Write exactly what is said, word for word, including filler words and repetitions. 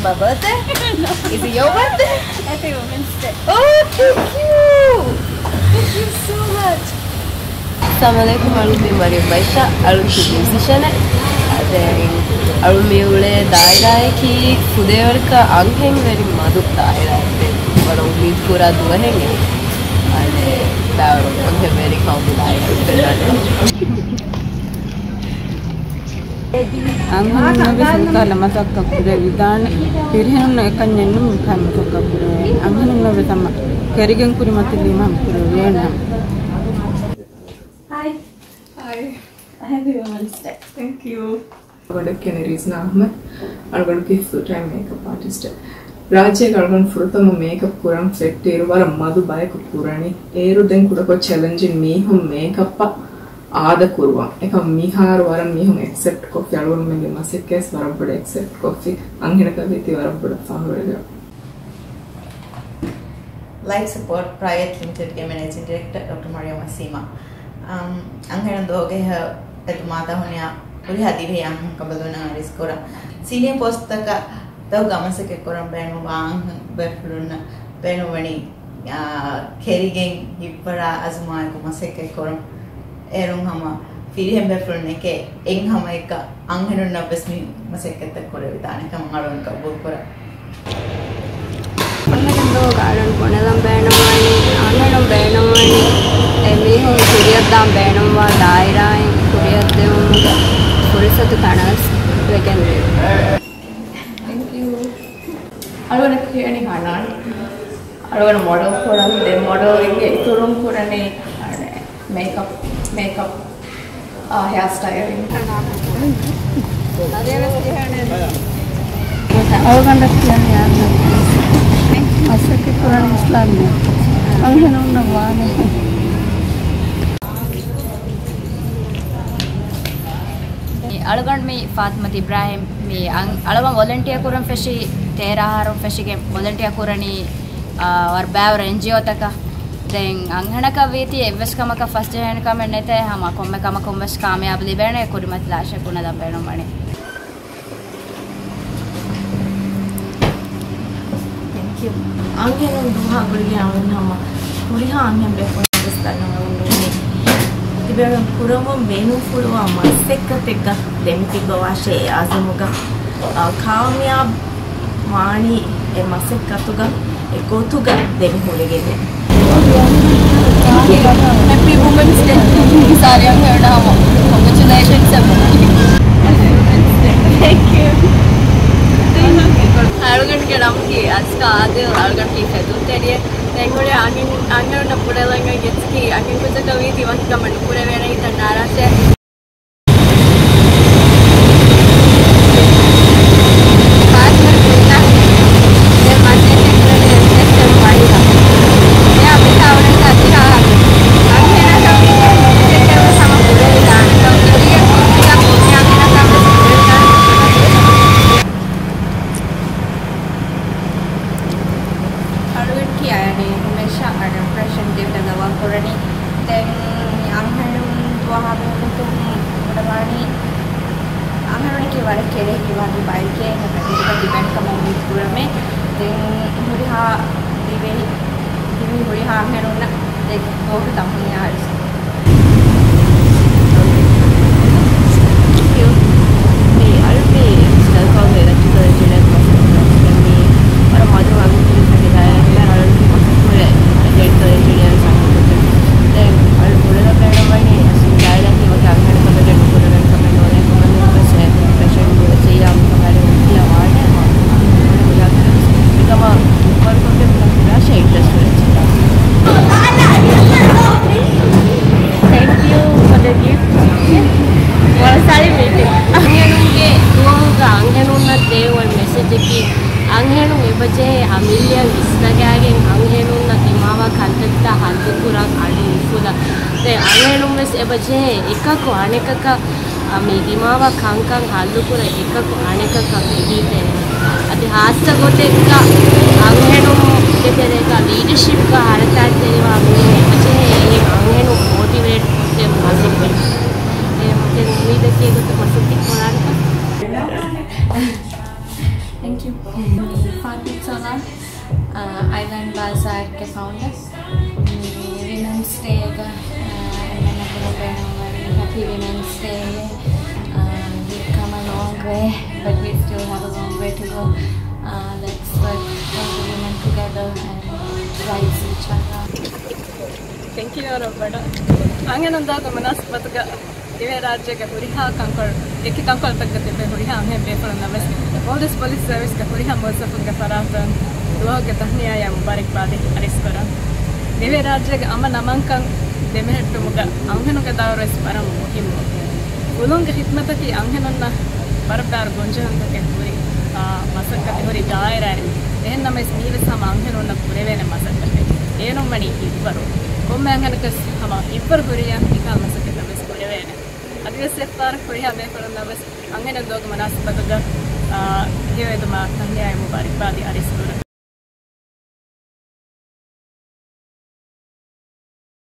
My birthday? Is it your birthday? Happy Women's Day. Oh, thank you. Thank you so much. އައްސަލާމު ޢަލައިކުމް. އަޅުގަނޑު މީ މަރިޔަމް އައިޝާ، އަޅުގަނޑު މިއުޒިޝަނެއް. ދެން އަޅުގަނޑު މި އުޅޭ ދާއިރާއަކީ ފުދޭވަރަކަށް އަންހެން ވެރިން މަދު ދާއިރާއެއް. ވަރަށް އުއްމީދު ކުރާ ދުވަހެއް އެއީ. އަދި ދާއިރާ އަންހެން ވެރި ކައުމު ދާއިރާއެއް ފެންނާނެ. އަންހެނުންނަށް ވެސް މިކަހަލަ މަސައްކަތް ކުރެވިދާނެ. ފިރިހެނުންނަށް އެކަންޏެއް ނޫން މިކަހަލަ މަސައްކަތް ކުރެވޭނެ. އަންހެނުންނަށް ވެސް ހަމަ ކެރިގެން ކުރިމަތިލީމަ ހަމަ ކުރެވޭނެ ހަމަ. ހާއި. ހާއި. ހެޕީ ވުމަންސް ޑޭ. ތެންކް ޔޫ. އަޅުގަނޑަކީ ރީޒްނާ އަޙްމަދު. އަޅުގަނޑަކީ ފުލް ޓައިމް މޭކަޕް އާޓިސްޓެއް. ރާއްޖޭގަ އަޅުގަނޑު ފުރަތަމަ މޭކަޕް ކުރަން ފެއްޓިއިރު ވަރަށް މަދު ބަޔަކު ކުރަނީ. އޭރު ދެން ކުޑަކޮށް ޗެލެންޖިން މީހުން މޭކަޕަށް އާދަ ކުރުވަން. އެކަމަ މިހާރު ވަރަށް މީހުން އެކްސެޕްޓް ކޮށްފި، އަޅުގަނޑުމެންގެ މަސައްކަތް ވެސް ވަރަށް ބޮޑަށް އެކްސެޕްޓް ކޮށްފި. އަންހެނަކަށް ވީތީ ވަރަށް ބޮޑަށް ފަހުރުވެލަ. ލައިފް ސަޕޯޓް ޕްރައިވެޓް ލިމިޓެޑްގެ މެނޭޖިން ޑިރެކްޓަރ ޑޮކްޓަރ މަރިޔަމް އަސީމާ. އަމް، އަންހެނުން ދޯގެހަށް އެދުމާ ތަހުނިޔާ ހުރިހާ ދިވެހި އަންހެން ކަނބަލުންނަށް އަރިސް ކުރަން. ސީނިއަ ޕޯސްޓްތަކަށް ތައު ގަމަސަކެއް ކުރަން ބޭނުންވާ އަންހެން ބޭފުޅުންނަށް ބޭނުންވަނީ، އާ، ކެރިގެން ހިތްވަރާ އަޒުމާއެކު މަސައްކަތް ކުރަން. އޭރުން ހަމަ ފިރިހެން ބޭފުޅުންނެކޭ އެއް ހަމައެއްކަ އަންހެނުންނަށް ވެސް މި މަސައްކަތްތައް ކުރެވިދާނެ ކަމަށް އަޅުގަނޑު ގަބޫލު ކުރަން. އަންހެނުން ދޯ ގާޑަން ބުނެލަން ބޭނުންވަނީ، އަންހެނުން ބޭނުންވަނީ، އެ މީހުން ކުރިއަށްދާން ބޭނުންވާ ދާއިރާއިން ކުރިއަށްދިއުމުގެ ފުރުސަތު ތަނަވަސް ވެގެން ދިޔުން. ތެންކް ޔޫ. އަޅުގަނޑަށް ކިޔަނީ ހަނާން. އަޅުގަނޑު މޮޑެލް ކުރަން، ދެން މޮޑެލްއިންގެ އިތުރުން ކުރަނީ މޭކަޕް، މޭކަޕް، އާ، ހެއާ ސްޓައިލިން. އަޅުގަނޑަށް ކިޔަނީ އަންނަ. މަސައްކަތް ކުރަނީ އިސްލާމިއްޔާ. އަންހެނުންނަށް ވާނެ. އަޅުގަނޑު މީ ފާތިމަތު އިބްރާހިމް. މީ އަން-، އަޅުގަނޑު ވޮލަންޓިއާ ކުރަން ފެށީ ތޭރަ އަހަރުން ފެށިގެން ވޮލަންޓިއާ ކުރަނީ، އާ، ވަރަށް ބައިވަރު އެންޖީއޯތަކަށް. ދެން އަންހެނަކަށް ވީތީ އެއްވެސް ކަމަކަށް ފަސްޖެހޭނެ ކަމެއް ނެތޭ، ހަމަ ކޮންމެ ކަމަކުން ވެސް ކާމިޔާބު ލިބޭނެ، ކުރިމަތިލާށޭ ބުނެލަން ބޭނުންވަނީ. ތެންކް ޔޫ. އަންހެނުން ދުވަހާ ގުޅިގެން އަޅުން ހަމަ ހުރިހާ އަންހެން ބޭފުޅުން ވެސް ދަންނަވަމުން ނޫނީ. ތިބޭނުން ކުރަމުން ބޭނުންފުޅުވާ މަސައްކަތެއްގަ ދެމިތިއްބަވާށޭ އެ އާޒަމުގަ، އާ، ކާމިޔާބު ވާނީ އެ މަސައްކަތުގަ އެ ގޮތުގަ ދެމި ހުރެގެން. ހެޕީ ވުމަންސް ޑޭ. ސާރި އަންހެނުންނަށް ހަމަ ކޮންގްރެޗުލޭޝަންސް. ތެންކް ޔޫ. އަޅުގަނޑުގެ ނަމަކީ އަޒްކާ އާދިލް، އަޅުގަނޑަކީ ފެތުންތެރިއެއް. ދެން ހުރި އަންހެން، އަންހެނުންނަށް ބުނެލަން އެއްޗަކީ އަންހެން ކުއްޖަކަށް ވީތީ ވަކި ކަމެއް ނުކުރެވޭނެ ހިތަށް ނާރާށޭ. އަޅުގަނޑަކީ އަޔަނީ ހަމޭޝާ އަންޕްރެޝަންޓޭޓިވް ދައުވާ ކުރަނީ. ދެން އަންހެނުން ދުވަހާ ބެހުން ކުރަނީ، އަންހެނުންނަކީ ވަރަށް ކެރޭ ހިތްވަރު ބައެކޭ، އެހެން ބައެއް ތިބެން ކަމަށް އުއްމީދު ކުރަމޭ. ދެން ހުރިހާ ދިވެހި، ދިވެހި ހުރިހާ އަންހެނުންނަށް ދެން ދޯހި ތަހުނިޔާ އަރިސް. މި އަޅު މި ސްޓަލްކޯގެ އިލެކްޓްރިކަލް އިންޖިނިއަރ މަސައްކަތް ކުރަން މި ވަރަށް މަދު އަގު ކުރި ފެށި ދާއިރާ އަޅު މި މަސައްކަތް ކުރޭ މެކެނިކަލް އިންޖިނިއަރ ސަމޫހަކަށް. ދެން އަޅު ބުނެލަން ބޭނުންވަނީ އަސްލު ދާއިރާއަކީ ވަކި އަންހެނަކަށް ވެގެން ނުކުރެވޭނެ ކަމެއް ނޫނޭ. ކޮންމެ މީހަކުވެސް އެ ޕްރޮފެޝަން ކުރިއަށް ޖެހިޔާ މިކަހަލަ ވަކިއަށް ވާނެ. މަ-، މަ-، މަ-، މިކަމަށް އުފަންކޮށްގެން ކުރާށޭ އިންޓްރެސްޓް ވެއްޖެ. Thank you for the gift. ވަރަށް ސާޅީ މީޓިން. އަންހެނުންގެ ދުވަހުގަ އަންހެނުންނަށް ދޭ އޮތް މެސެޖަކީ، އަންހެނުން އެބަޖެހޭ އަމިއްލައަށް ވިސްނަގާގެން އަންހެނުންނަށް ދިމާވާ ކަންތައްތައް ހައްލުކުރަން އަޑު އުފުލަން. ދެން އަންހެނުން ވެސް އެބަޖެހޭ އެކަކު އަނެކަކަށް އަ، މި ދިމާވާ ކަންކަން ހައްލުކުރަން އެކަކު އަނެކަކަށް އެދީތެރޭ. އަދި ހާއްސަ ގޮތެއްގަ އަންހެނުންގެ ތެރޭގަ ލީޑަޝިޕްގަ ހަރަކާތްތެރިވާ މީހުން އެބަޖެހޭ އެހެން އަންހެނުން މޯޓިވޭޓް ކޮށްދޭން މަސައްކަތް. އެ މަކެން އުއްމީދަކީ އެގޮތަށް މަސައްކަތް ކޮށްލާނެކަން. Thank you. ސޮލާ، އަ، އައިލެންޑް ބާޒާރުގެ ފައުންޑަރ. މި ވިމެންސް ޑޭގަ، އަ، އެންމެންނަށް ބުނެދޭން ވަރަށް ހެޕީ ވިމެންސް ޑޭ. އަ، we've come a long way, but we still have a long way to go. Uh, let's work as a women together and rise each other. ތެންކް ޔޫ ރޮބަޓާ. އަންހެނުން ދާގެ މުނާސަބަތުގަ ދިވެހިރާއްޖޭގެ ހުރިހާ ކަންކޮޅު، އެކި ކަންކޮޅުތަކުގަ ތިބޭ ހުރިހާ އަންހެން ބޭފުޅުންނަށް ވެސް މޯލްޑިވްސް ޕޮލިސް ސަރވިސްގެ ހުރިހާ މުވައްޒަފުންގެ ފަރާތުން ދުވަހުގެ ތަހްނިޔާއާ މުބާރަކްބާދި އަރިސްކުރަން. ދިވެހިރާއްޖޭގެ އަމަން އަމާންކަން ދެމެހެއްޓުމުގަ އަންހެނުންގެ ދައުރުވެސް ވަރަށް މުހިއްމު. އުޅުންގެ ޚިދްމަތަކީ އަންހެނުންނަށް ވަރަށް ބާރު ގޮންޖެހުންތަކެއް ހުރި، އާ، މަސައްކަތެއް ހުރި ދާއިރާއެއް. އެހެންނަމަވެސް މީވެސް ހަމަ އަންހެނުންނަށް ކުރެވޭނެ މަސައްކަތެއް. އޭރުން ވަނީ ހިތްވަރު. ކޮންމެ އަންހެނަކަސް ހަމަ ހިތްވަރު ހުރިއްޔާ މިކަހަލަ މަސައްކަތެއް ވެސް ކުރެވޭނެ. އަދިވެސް އެއްފަހަރަށް ހުރިހާ ބޭފުޅުންނަށް ވެސް އަންހެނުން ދުވަހުގެ މުނާސަބަތުގަ، އާ، ހެޔޮއެދުމާ ތަހްނިޔާއާ މުބާރަކްބާދި އަރިސްކުރަން.